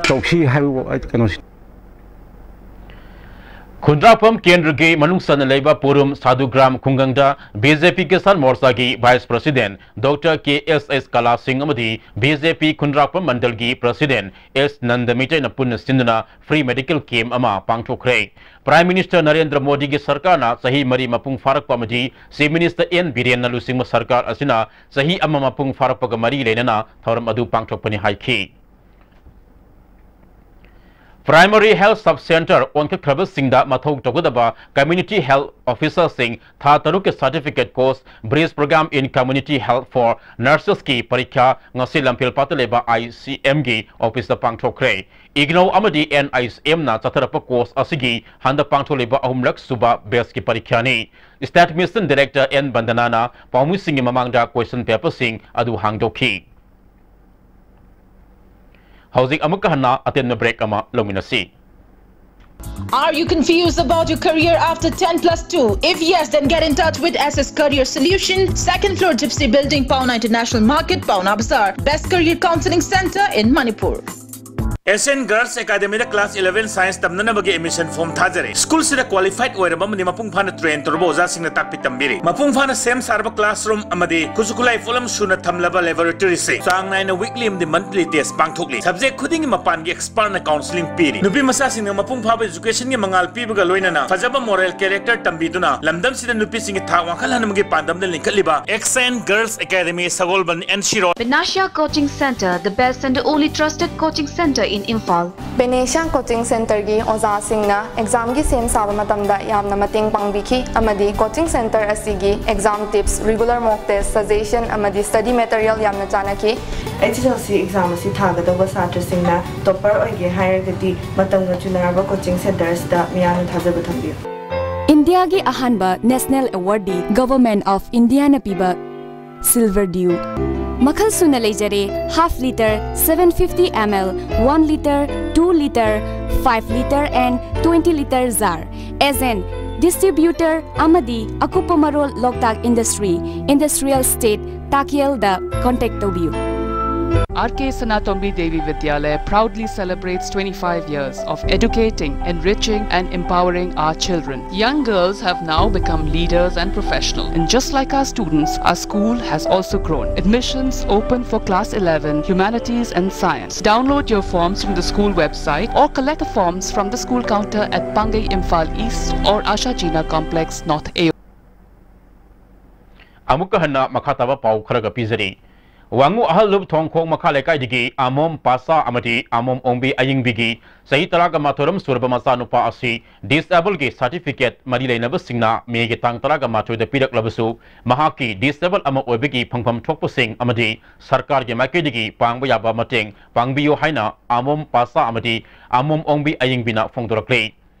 ꯇꯧꯁꯤ ꯍꯥꯏꯕ ꯀꯩꯅꯣꯁꯤ꯫ ꯈꯨꯟꯗ꯭ꯔꯥꯛꯄꯝ ꯀꯦꯟꯗ꯭ꯔꯒꯤ ꯃꯅꯨꯡ ꯆꯟꯅ ꯂꯩꯕ ꯄꯨꯔꯨꯝ ꯁꯥꯗꯨꯒ꯭ꯔꯥꯝ ꯈꯨꯡꯒꯪꯗ ꯕꯤ ꯖꯦ ꯄꯤ ꯀꯤꯁꯥꯟ ꯃꯣꯔꯆꯥꯒꯤ ꯚꯥꯏꯁ ꯄ꯭ꯔꯁꯤꯗꯦꯟꯠ ꯗꯣꯛꯇꯔ ꯀꯦ ꯑꯦꯁ ꯑꯦꯁ ꯀꯂꯥ ꯁꯤꯡ ꯑꯃꯗꯤ ꯕꯤ ꯖꯦ ꯄꯤ ꯈꯨꯟꯗ꯭ꯔꯥꯛꯄꯝ ꯃꯟꯗꯜꯒꯤ ꯄ꯭ꯔꯁꯤꯗꯦꯟꯠ ꯑꯦꯁ ꯅꯟꯗ ꯃꯩꯇꯩꯅ ꯄꯨꯟꯅ ꯁꯤꯟꯗꯨꯅ ꯐ꯭ꯔꯤ ꯃꯦꯗꯤꯀꯦꯜ ꯀꯦꯝꯞ ꯑꯃ ꯄꯥꯡꯊꯣꯛꯈ꯭ꯔꯦ꯫ ꯄ꯭ꯔꯥꯏꯝ ꯃꯤꯅꯤꯁꯇꯔ ꯅꯔꯦꯟꯗ꯭ꯔ ꯃꯣꯗꯤꯒꯤ ꯁꯔꯀꯥꯔꯅ ꯆꯍꯤ ꯃꯔꯤ ꯃꯄꯨꯡ ꯐꯥꯔꯛꯄ ꯑꯃꯗꯤ ꯆꯤꯐ ꯃꯤꯅꯤꯁꯇꯔ ꯑꯦꯟ ꯕꯤꯔꯦꯟꯅ ꯂꯨꯆꯤꯡꯕ ꯁꯔꯀꯥꯔ ꯑꯁꯤꯅ ꯆꯍꯤ ꯑꯃ ꯃꯄꯨꯡ ꯐꯥꯔꯛꯄꯒ ꯃꯔꯤ ꯂꯩꯅꯅ ꯊꯧꯔꯝ ꯑꯗꯨ ꯄꯥꯡꯊꯣꯛꯄꯅꯤ ꯍꯥꯏꯈꯤ꯫ ꯄ꯭ꯔꯥꯏꯃꯔꯤ ꯍꯦꯜꯊ ꯁꯕ ꯁꯦꯟꯇꯔ ꯑꯣꯟꯈꯠꯈ꯭ꯔꯕꯁꯤꯡꯗ ꯃꯊꯧ ꯇꯧꯒꯗꯕ ꯀꯝꯃ꯭ꯌꯨꯅꯤꯇꯤ ꯍꯦꯜꯊ ꯑꯣꯐꯤꯁꯔꯁꯤꯡ ꯊꯥ ꯇꯔꯨꯛꯀꯤ Certificate Course, Bridge Program in Community Health for Nurses ꯀꯤ ꯄꯔꯤꯈ꯭ꯌꯥ ꯉꯁꯤ ꯂꯝꯐꯦꯜꯄꯥꯠꯇ ꯂꯩꯕ ꯑꯥꯏ ꯁꯤ ꯑꯦꯝ ꯒꯤ ꯑꯣꯐꯤꯁꯇ ꯄꯥꯡꯊꯣꯛꯈ꯭ꯔꯦ꯫ ꯏꯒꯅꯧ ꯑꯃꯗꯤ ꯑꯦꯟ ꯑꯥꯏ ꯁꯤ ꯑꯦꯝꯅ ꯆꯠꯊꯔꯛꯄ ꯀꯣꯔꯁ ꯑꯁꯤꯒꯤ ꯍꯟꯗꯛ ꯄꯥꯡꯊꯣꯛꯂꯤꯕ ꯑꯍꯨꯝꯂꯛ ꯁꯨꯕ ꯕꯦꯆꯀꯤ ꯄꯔꯤꯈ꯭ꯌꯥꯅꯤ꯫ ꯁ꯭ꯇꯦꯠ ꯃꯤꯁꯟ ꯗꯥꯏꯔꯦꯛꯇꯔ ꯑꯦꯟ ꯕꯟꯗꯅꯥꯅ ꯄꯥꯎꯃꯤꯁꯤꯡꯒꯤ ꯃꯃꯥꯡꯗ ꯀꯣꯏꯁꯟ ꯄꯦꯄꯔꯁꯤꯡ ꯑꯗꯨ ꯍꯥꯡꯗꯣꯛꯈꯤ꯫ ꯍꯧꯖꯤꯛ ꯑꯃꯨꯛꯀ ꯍꯟꯅ ꯑꯇꯦꯟꯕ ꯕ꯭ꯔꯦꯛ ꯑꯃ ꯂꯧꯃꯤꯟꯅꯁꯤ꯫ Are you confused about your career after ten plus two? If yes, then get in touch with S S Career Solution, second floor Gypsy Building, Paona International Market, Paona Bazaar. Best career counseling center in Manipur. S N girls ꯑꯦꯀꯥꯗꯃꯤꯗ class eleven science ꯇꯝꯅꯅꯕꯒꯤ admission form ꯊꯥꯖꯔꯤ꯫ ꯁ꯭ꯀꯨꯜꯁꯤꯗ qualified ꯑꯣꯏꯔꯕ ꯑꯃꯗꯤ ꯃꯄꯨꯡ ꯐꯥꯅ train ꯇꯧꯔꯕ ꯑꯣꯖꯥꯁꯤꯡꯅ ꯇꯥꯛꯄꯤ ꯇꯝꯕꯤꯔꯤ꯫ ꯃꯄꯨꯡ ꯐꯥꯅ ꯁꯦꯝ ꯁꯥꯔꯕ ꯀ꯭ꯂꯥꯁꯔꯨꯝ ꯑꯃꯗꯤ ꯈꯨꯠꯁꯨ ꯈꯨꯠꯂꯥꯏ ꯄꯣꯠꯂꯝ ꯁꯨꯅ ꯊꯝꯂꯕ ꯂꯦꯕꯣꯔꯦꯇꯣꯔꯤꯁꯤꯡ, ꯆꯥꯡ ꯅꯥꯏꯅ ꯋꯤꯛꯂꯤ ꯑꯃꯗꯤ ꯃꯟꯊꯂꯤ ꯇꯦꯁ ꯄꯥꯡꯊꯣꯛꯂꯤ꯫ ꯁꯕꯖꯦꯛ ꯈꯨꯗꯤꯡꯒꯤ ꯃꯄꯥꯟꯒꯤ ꯑꯦꯛꯁꯄꯔꯠꯅ ꯀꯥꯎꯟꯁꯤꯂꯤꯡ ꯄꯤꯔꯤ꯫ ꯅꯨꯄꯤ ꯃꯆꯥꯁꯤꯡꯅ ꯃꯄꯨꯡ ꯐꯥꯕ ꯑꯦꯖꯨꯀꯦꯁꯟꯒꯤ ꯃꯉꯥꯜ ꯄꯤꯕꯒ ꯂꯣꯏꯅꯅ ꯐꯖꯕ ꯃꯣꯔꯦꯜ ꯀꯦꯔꯦꯛꯇꯔ ꯇꯝꯕꯤꯗꯨꯅ ꯂꯝꯗꯝꯁꯤꯗ ꯅꯨꯄꯤꯁꯤꯡꯒꯤ ꯊꯥꯛ ꯋꯥꯡꯈꯠꯍꯟꯕꯒꯤ ꯄꯥꯟꯗꯝꯗ ꯂꯤꯡꯈꯠꯂꯤꯕ S N girls academy, Sagolband, N C road. Panacea Coaching Center, the best and the only trusted coaching center in Imphal. Panacea coaching ꯁꯦꯟꯇꯔꯒꯤ ꯑꯣꯖꯥꯁꯤꯡꯅ ꯑꯦꯛꯖꯥꯝꯒꯤ ꯁꯦꯝ ꯁꯥꯕ ꯃꯇꯝꯗ ꯌꯥꯝꯅ ꯃꯇꯦꯡ ꯄꯥꯡꯕꯤꯈꯤ ꯑꯃꯗꯤ ꯀꯣꯆꯤꯡ ꯁꯦꯟꯇꯔ ꯑꯁꯤꯒꯤ ꯑꯦꯛꯖꯥꯝ ꯇꯤꯞꯁ, ꯔꯤꯒꯨꯂꯔ ꯃꯣꯛ ꯇꯦꯁ, ꯁꯖꯦꯁꯟ ꯑꯃꯗꯤ ꯁ꯭ꯇꯗꯤ ꯃꯦꯇꯔꯤꯌꯦꯜ ꯌꯥꯝꯅ ꯆꯥꯟꯅꯈꯤ꯫ ꯑꯩꯆ ꯑꯦꯁ ꯑꯦꯜ ꯁꯤ ꯑꯦꯛꯖꯥꯝ ꯑꯁꯤ ꯊꯥꯒꯗꯧꯕ ꯁꯥꯇ꯭ꯔꯁꯤꯡꯅ ꯇꯣꯞꯄꯔ ꯑꯣꯏꯒꯦ ꯍꯥꯏꯔꯒꯗꯤ ꯃꯇꯝꯒ ꯆꯨꯅꯔꯕ ꯀꯣꯆꯤꯡ ꯁꯦꯟꯇꯔ ꯑꯁꯤꯗ ꯃꯤꯌꯥꯝꯅ ꯊꯥꯖꯕ ꯊꯝꯕꯤꯌꯨ꯫ ꯏꯟꯗꯤꯌꯥꯒꯤ ꯑꯍꯥꯟꯕ ꯅꯦꯁꯅꯦꯜ ꯑꯦꯋꯥꯔꯗꯤ ꯒꯚꯔꯟꯃꯦꯟꯠ ꯑꯣꯐ ꯏꯟꯗꯤꯌꯥꯅ ꯄꯤꯕ ꯁꯤꯜꯚꯔ ꯗ꯭ꯌꯨ꯫ ꯃꯈꯜ ꯁꯨꯅ ꯂꯩꯖꯔꯦ, half litre, seven fifty M L, one litre, two litre, five litre and twenty litre jar. Agent, distributor ꯑꯃꯗꯤ ꯑꯀꯨꯞꯄ ꯃꯔꯣꯜ ꯂꯣꯛꯇꯥꯛ ꯏꯟꯗꯁꯇ꯭ꯔꯤ, ꯏꯟꯗꯁꯇ꯭ꯔꯤꯌꯦꯜ ꯁ꯭ꯇꯦꯠ, ꯇꯥꯀꯦꯜꯗ ꯀꯣꯟꯇꯦꯛ ꯇꯧꯕꯤꯌꯨ꯫ R K Sanatombi Devi Vidyalaya proudly celebrates twenty-five years of educating, enriching, and empowering our children. Young girls have now become leaders and professionals. And just like our students, our school has also grown. Admissions open for class eleven, humanities, and science. Download your forms from the school website or collect the forms from the school counter at Pangai Imphal East or Asha Jina Complex, North A O. ꯑꯃꯨꯛꯀ ꯍꯟꯅ ꯃꯈꯥ ꯇꯥꯕ ꯄꯥꯎ ꯈꯔꯒ ꯄꯤꯖꯔꯤ꯫ ꯋꯥꯉꯨ ꯑꯍꯜ ꯂꯨꯞ ꯊꯣꯡꯈꯣꯡ ꯃꯈꯥ ꯂꯩꯀꯥꯏꯗꯒꯤ ꯑꯃꯣꯝ ꯄꯥꯁꯥ ꯑꯃꯗꯤ ꯑꯃꯣꯝ ꯑꯣꯡꯕꯤ ꯑꯌꯤꯡꯕꯤꯒꯤ ꯆꯍꯤ ꯇꯔꯥꯒ ꯃꯥꯊꯣꯏꯔꯣꯝ ꯁꯨꯔꯕ ꯃꯆꯥꯅꯨꯄꯥ ꯑꯁꯤ disabled ꯒꯤ certificate ꯃꯔꯤ ꯂꯩꯅꯕꯁꯤꯡꯅ ꯃꯦꯒꯤ ꯇꯥꯡ ꯇꯔꯥꯒ ꯃꯥꯊꯣꯏꯗ ꯄꯤꯔꯛꯂꯕꯁꯨ, ꯃꯍꯥꯛꯀꯤ disabled ꯑꯃ ꯑꯣꯏꯕꯒꯤ ꯐꯪꯐꯝ ꯊꯣꯛꯄꯁꯤꯡ ꯑꯃꯗꯤ ꯁꯔꯀꯥꯔꯒꯤ ꯃꯥꯏꯀꯩꯗꯒꯤ ꯄꯥꯡꯕ ꯌꯥꯕ ꯃꯇꯦꯡ ꯄꯥꯡꯕꯤꯌꯨ ꯍꯥꯏꯅ ꯑꯃꯣꯝ ꯄꯥꯁꯥ ꯑꯃꯗꯤ ꯑꯃꯣꯝ ꯑꯣꯡꯕꯤ ꯑꯌꯤꯡꯕꯤꯅ ꯐꯣꯡꯗꯣꯔꯛꯂꯤ꯫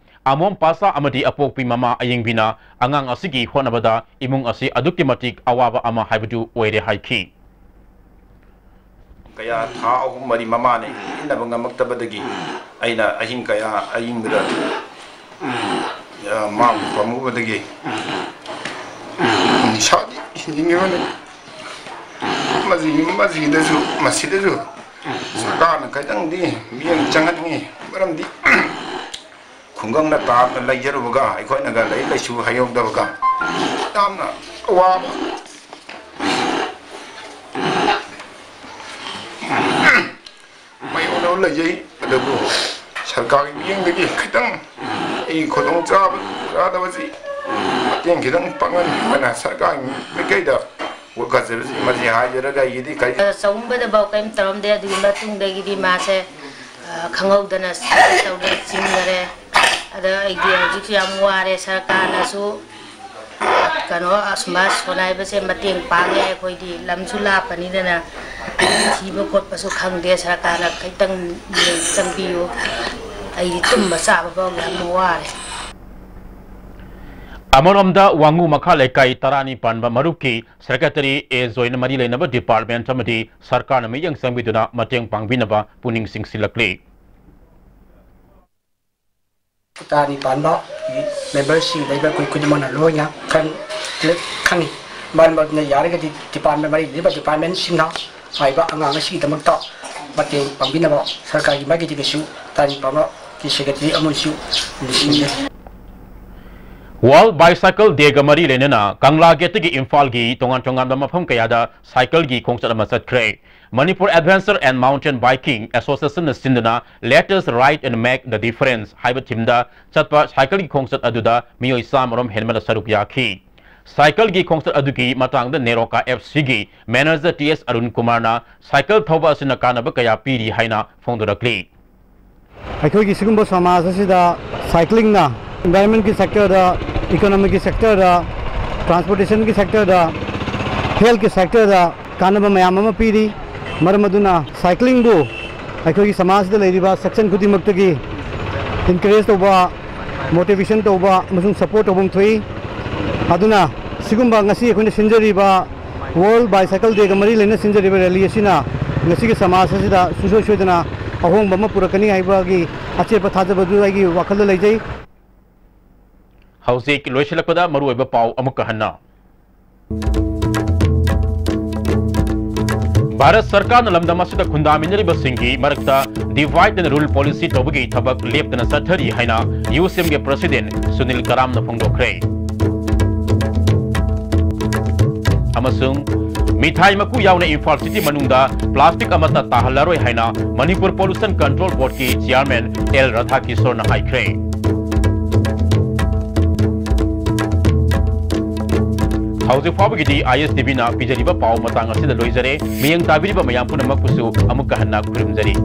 ꯑꯃꯣꯝ ꯄꯥꯁꯥ ꯑꯃꯗꯤ ꯑꯄꯣꯛꯄꯤ ꯃꯃꯥ ꯑꯌꯤꯡꯕꯤꯅ ꯑꯉꯥꯡ ꯑꯁꯤꯒꯤ ꯍꯣꯠꯅꯕꯗ ꯏꯃꯨꯡ ꯑꯁꯤ ꯑꯗꯨꯛꯀꯤ ꯃꯇꯤꯛ ꯑꯋꯥꯕ ꯑꯃ ꯍꯥꯏꯕꯗꯨ ꯑꯣꯏꯔꯦ ꯍꯥꯏꯈꯤ꯫ ꯀꯌꯥ ꯊꯥ ꯑꯍꯨꯝ ꯃꯔꯤ ꯃꯃꯥꯅ ꯏꯟꯅꯕ ꯉꯝꯃꯛꯇꯕꯗꯒꯤ ꯑꯩꯅ ꯑꯍꯤꯡ ꯀꯌꯥ ꯑꯌꯤꯡꯕꯗ, ꯑ, ꯃꯥ ꯄꯝꯃꯨꯕꯗꯒꯤ ꯅꯤꯁꯥꯗꯤ ꯍꯦꯟꯖꯤꯟꯈꯤꯕꯅꯤ꯫ ꯃꯁꯤ, ꯃꯁꯤꯗꯁꯨ, ꯃꯁꯤꯗꯁꯨ ꯁꯔꯀꯥꯔꯅ ꯈꯤꯇꯪꯗꯤ ꯃꯤꯠꯌꯦꯡ ꯆꯪꯍꯟꯅꯤꯡꯉꯤ꯫ ꯃꯔꯝꯗꯤ ꯈꯨꯡꯒꯪꯗ ꯇꯥꯗꯅ ꯂꯩꯖꯔꯨꯕꯒ ꯑꯩꯈꯣꯏꯅꯒ ꯂꯥꯏꯔꯤꯛ ꯂꯥꯏꯁꯨ ꯍꯩꯍꯧꯗꯕꯒ ꯌꯥꯝꯅ ꯑꯋꯥꯕ ꯃꯥꯌꯣꯛꯅꯕ ꯂꯩꯖꯩ꯫ ꯑꯗꯨꯕꯨ ꯁꯔꯀꯥꯔꯒꯤ ꯃꯤꯠꯌꯦꯡꯗꯒꯤ ꯈꯤꯇꯪ ꯑꯩ ꯈꯨꯗꯣꯡ ꯆꯥꯕ, ꯆꯥꯗꯕꯁꯤ ꯃꯇꯦꯡ ꯈꯤꯇꯪ ꯄꯥꯡꯍꯟꯅꯤꯡꯕꯅ ꯁꯔꯀꯥꯔꯒꯤ ꯃꯥꯏꯀꯩꯗ ꯋꯥꯀꯠꯆꯕꯁꯤ ꯃꯁꯤ ꯍꯥꯏꯖꯔꯒ ꯑꯩꯒꯤꯗꯤ ꯀꯔꯤ ꯆꯥꯎꯝꯕꯗꯐꯥꯎ ꯀꯔꯤꯝ ꯇꯧꯔꯝꯗꯦ꯫ ꯑꯗꯨꯒꯤ ꯃꯇꯨꯡꯗꯒꯤꯗꯤ ꯃꯥꯁꯦ, ꯑ, ꯈꯪꯍꯧꯗꯅ ꯇꯧꯗꯅ ꯆꯤꯡꯈꯔꯦ꯫ ꯑꯗ ꯑꯩꯗꯤ ꯍꯧꯖꯤꯛꯁꯨ ꯌꯥꯝ ꯋꯥꯔꯦ꯫ ꯁꯔꯀꯥꯔꯅꯁꯨ, ꯀꯩꯅꯣ, ꯁꯨꯃꯥꯏ ꯁꯣꯅꯥꯏꯕꯁꯦ ꯃꯇꯦꯡ ꯄꯥꯡꯉꯦ꯫ ꯑꯩꯈꯣꯏꯗꯤ ꯂꯝꯁꯨ ꯂꯥꯞꯄꯅꯤꯗꯅ ꯊꯤꯕ ꯈꯣꯠꯄꯁꯨ ꯈꯪꯗꯦ꯫ ꯁꯔꯀꯥꯔꯅ ꯈꯤꯇꯪ ꯃꯤꯠꯌꯦꯡ ꯆꯪꯕꯤꯌꯨ꯫ ꯑꯩꯗꯤ ꯇꯨꯝꯕ ꯆꯥꯕ ꯐꯥꯎ ꯌꯥꯝ ꯋꯥꯔꯦ꯫ ꯑꯃꯔꯣꯝꯗ ꯋꯥꯉꯨ ꯃꯈꯥ ꯂꯩꯀꯥꯏ ꯇꯔꯥꯅꯤ ꯄꯥꯟꯕ ꯃꯔꯨꯞꯀꯤ secretary ꯑꯦ ꯖꯣꯏꯅ ꯃꯔꯤ ꯂꯩꯅꯕ department ꯑꯃꯗꯤ ꯁꯔꯀꯥꯔꯅ ꯃꯤꯠꯌꯦꯡ ꯆꯪꯕꯤꯗꯨꯅ ꯃꯇꯦꯡ ꯄꯥꯡꯕꯤꯅꯕ ꯄꯨꯛꯅꯤꯡ ꯆꯤꯡꯁꯤꯜꯂꯛꯂꯤ꯫ ꯇꯔꯥꯅꯤ ꯄꯥꯟꯕ memberꯁꯤꯡ ꯂꯩꯕ ꯑꯩꯈꯣꯏ ꯈꯨꯗꯤꯡꯃꯛꯅ ꯂꯣꯏꯅ ꯈꯪ-, ꯈꯪꯉꯤ꯫ ꯃꯔꯝ ꯑꯗꯨꯅ ꯌꯥꯔꯒꯗꯤ department, ꯃꯔꯤ ꯂꯩꯅꯕ departmentꯁꯤꯡꯅ ꯍꯥꯏꯕ ꯑꯉꯥꯡ ꯑꯁꯤꯒꯤꯗꯃꯛꯇ ꯃꯇꯦꯡ ꯄꯥꯡꯕꯤꯅꯕ ꯁꯔꯀꯥꯔꯒꯤ ꯃꯥꯏꯀꯩꯗꯒꯤꯁꯨ ꯇꯥꯏꯕꯪ ꯄꯥꯟꯕ ꯀꯤ ꯁꯦꯀ꯭ꯔꯦꯇꯔꯤ ꯑꯃꯁꯨ ꯅꯤꯡꯁꯤꯡꯖꯔꯤ꯫ World Bicycle Dayꯒ ꯃꯔꯤ ꯂꯩꯅꯅ ꯀꯪꯂꯥ ꯒꯦꯠꯇꯒꯤ ꯏꯝꯐꯥꯜꯒꯤ ꯇꯣꯉꯥꯟ ꯇꯣꯉꯥꯟꯕ ꯃꯐꯝ ꯀꯌꯥꯗ ꯁꯥꯏꯀꯜꯒꯤ ꯈꯣꯡꯆꯠ ꯑꯃ ꯆꯠꯈ꯭ꯔꯦ꯫ Manipur Adventure and Mountain Biking Associationꯅ ꯁꯤꯟꯗꯨꯅ Let Us Ride and Make the Difference ꯍꯥꯏꯕ themeꯗ ꯆꯠꯄ ꯁꯥꯏꯀꯜꯒꯤ ꯈꯣꯡꯆꯠ ꯑꯗꯨꯗ ꯃꯤꯑꯣꯏ ꯆꯥꯝꯃꯔꯣꯝ ꯍꯦꯟꯕꯅ ꯁꯔꯨꯛ ꯌꯥꯈꯤ꯫ ꯁꯥꯏꯀꯜꯒꯤ ꯈꯣꯡꯆꯠ ꯑꯗꯨꯒꯤ ꯃꯇꯥꯡꯗ ꯅꯦꯔꯣꯀꯥ ꯑꯦꯐꯁꯤꯒꯤ manager ꯇꯤ ꯑꯦꯁ ꯑꯔꯨꯟ ꯀꯨꯃꯥꯔꯅ ꯁꯥꯏꯀꯜ ꯊꯧꯕ ꯑꯁꯤꯅ ꯀꯥꯟꯅꯕ ꯀꯌꯥ ꯄꯤꯔꯤ ꯍꯥꯏꯅ ꯐꯣꯡꯗꯣꯔꯛꯂꯤ꯫ ꯑꯩꯈꯣꯏꯒꯤ ꯁꯤꯒꯨꯝꯕ ꯁꯃꯥꯖ ꯑꯁꯤꯗ ꯁꯥꯏꯀ꯭ꯂꯤꯡꯅ environmentꯀꯤ sectorꯗ, economicꯀꯤ sectorꯗ, transportationꯒꯤ sectorꯗ, healthꯀꯤ sectorꯗ ꯀꯥꯟꯅꯕ ꯃꯌꯥꯝ ꯑꯃ ꯄꯤꯔꯤ꯫ ꯃꯔꯝ ꯑꯗꯨꯅ ꯁꯥꯏꯀ꯭ꯂꯤꯡꯕꯨ ꯑꯩꯈꯣꯏꯒꯤ ꯁꯃꯥꯖꯁꯤꯗ ꯂꯩꯔꯤꯕ section ꯈꯨꯗꯤꯡꯃꯛꯇꯒꯤ encourage ꯇꯧꯕ, motivation ꯇꯧꯕ ꯑꯃꯁꯨꯡ support ꯇꯧꯐꯝ ꯊꯣꯛꯏ꯫ ꯑꯗꯨꯅ ꯁꯤꯒꯨꯝꯕ ꯉꯁꯤ ꯑꯩꯈꯣꯏꯅ ꯁꯤꯟꯖꯔꯤꯕ World Bicycle Dayꯒ ꯃꯔꯤ ꯂꯩꯅ ꯁꯤꯟꯖꯔꯤꯕ rally ꯑꯁꯤꯅ ꯉꯁꯤꯒꯤ ꯁꯃꯥꯖ ꯑꯁꯤꯗ ꯁꯨꯡꯁꯣꯏ ꯁꯣꯏꯗꯅ ꯑꯍꯣꯡꯕ ꯑꯃ ꯄꯨꯔꯛꯀꯅꯤ ꯍꯥꯏꯕꯒꯤ ꯑꯆꯦꯠꯄ ꯊꯥꯖꯕꯗꯨ ꯑꯩꯒꯤ ꯋꯥꯈꯜꯗ ꯂꯩꯖꯩ꯫ ꯍꯧꯖꯤꯛ ꯂꯣꯏꯁꯤꯜꯂꯛꯄꯗ ꯃꯔꯨꯑꯣꯏꯕ ꯄꯥꯎ ꯑꯃꯨꯛꯀ ꯍꯟꯅ꯫ ꯚꯥꯔꯠ ꯁꯔꯀꯥꯔꯅ ꯂꯝꯗꯝ ꯑꯁꯤꯗ ꯈꯨꯟꯗꯥꯃꯤꯟꯅꯔꯤꯕꯁꯤꯡꯒꯤ ꯃꯔꯛꯇ divide and rule policy ꯇꯧꯕꯒꯤ ꯊꯕꯛ ꯂꯦꯞꯇꯅ ꯆꯠꯊꯔꯤ ꯍꯥꯏꯅ ꯌꯨ ꯁꯤ ꯑꯦꯝꯒꯤ president ꯁꯨꯅꯤꯜ ꯀꯔꯥꯝꯅ ꯐꯣꯡꯗꯣꯛꯈ꯭ꯔꯦ꯫ ꯑꯃꯁꯨꯡ ꯃꯤꯊꯥꯏ ꯃꯀꯨ ꯌꯥꯎꯅ ꯏꯝꯐꯥꯜ city ꯃꯅꯨꯡꯗ plastic ꯑꯃꯠꯇ ꯇꯥꯍꯜꯂꯔꯣꯏ ꯍꯥꯏꯅ ꯃꯅꯤꯄꯨꯔ Pollution Control Boardꯀꯤ chairman ꯑꯦꯜ ꯔꯥꯙꯥꯀꯤꯁꯣꯔꯅ ꯍꯥꯏꯈ꯭ꯔꯦ꯫ ꯍꯧꯖꯤꯛ ꯐꯥꯎꯕꯒꯤꯗꯤ ꯑꯥꯏ ꯑꯦꯁ ꯇꯤ ꯚꯤꯅ ꯄꯤꯖꯔꯤꯕ ꯄꯥꯎ ꯃꯇꯥꯡ ꯑꯁꯤꯗ ꯂꯣꯏꯖꯔꯦ꯫ ꯃꯤꯠꯌꯦꯡ ꯇꯥꯕꯤꯔꯤꯕ ꯃꯌꯥꯝ ꯄꯨꯝꯅꯃꯛꯄꯨꯁꯨ ꯑꯃꯨꯛꯀ ꯍꯟꯅ ꯈꯨꯔꯨꯝꯖꯔꯤ꯫